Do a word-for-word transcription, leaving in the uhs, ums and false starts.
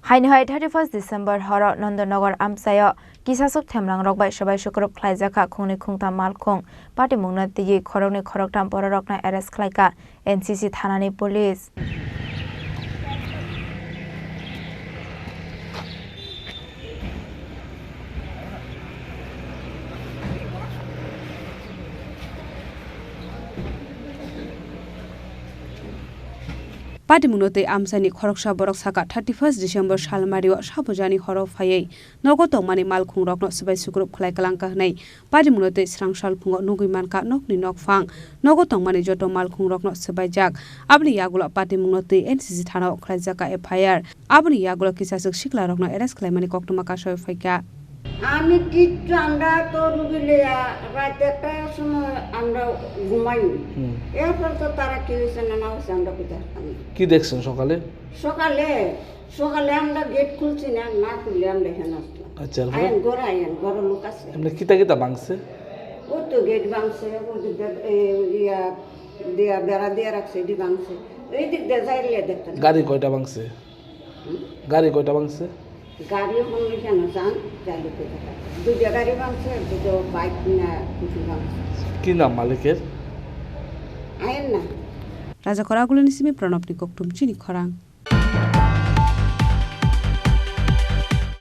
Haini hai thirty first December horo Nondonagar amchaio kisaswk themlangrok bai swbai sukrup khlaijak kha khungni khungtham malkhung. Patimungno twiwi khoroknwi khoroktham bororokno arrest khlaikha N C C thanani police. Patimungno twi amchaini khoroksa borok saka thirty first December salmario sabujani horo phaiwi nogo tongmani malkhungrokno swbai sukrup khlai kwlangkha hwnwi patimungno twi srang salphungo nugwi mankha nokni nokphang. Nogo tongmani joto malkhungrokno swbaijak. Aboni yagulo patimungno twi N C C thanao khlaijak kha F I R. Aboni yagulo kisaswk siklarokno arrest khlaimani koktwma kasawi phaikha. আমি কিচ্ছু, আমরা তো রুগী লইয়া রাত একটার সময় আমরা ঘুমাই। হুম। এরপর তো তারা কি হয়েছে না না হয়েছে আমরা বুঝতে পারতাম না। কি দেখছেন সকালে? সকালে, সকালে আমরা গেট খুলছি না, না খুললে আমরা এখানে আসলাম। আচ্ছা, এরপরে? আইন, ঘরে আইন, ঘরে লোক আছে। এমনি কিতা কিতা ভাঙছে? ওই তো গেট ভাঙছে, ওই যে বে-, এ, ইয়া, দিয়া, বেড়া দিয়া রাখছে, এটি ভাঙছে। এই দিক দিয়ে যাইলে দেখতে না। গাড়ি কয়টা ভাঙছে? হুম? গাড়ি কয়টা ভাঙছে? গাড়িও ভাঙলে কেন যান, যাইলে কোথায়? দুইটা গাড়ি ভাঙছে, দুটো বাইক না কিছু ভাঙছে। কি নাম মালিকের? আইন না। Raja Khoragulani simi Pranabni koktum chini khorang.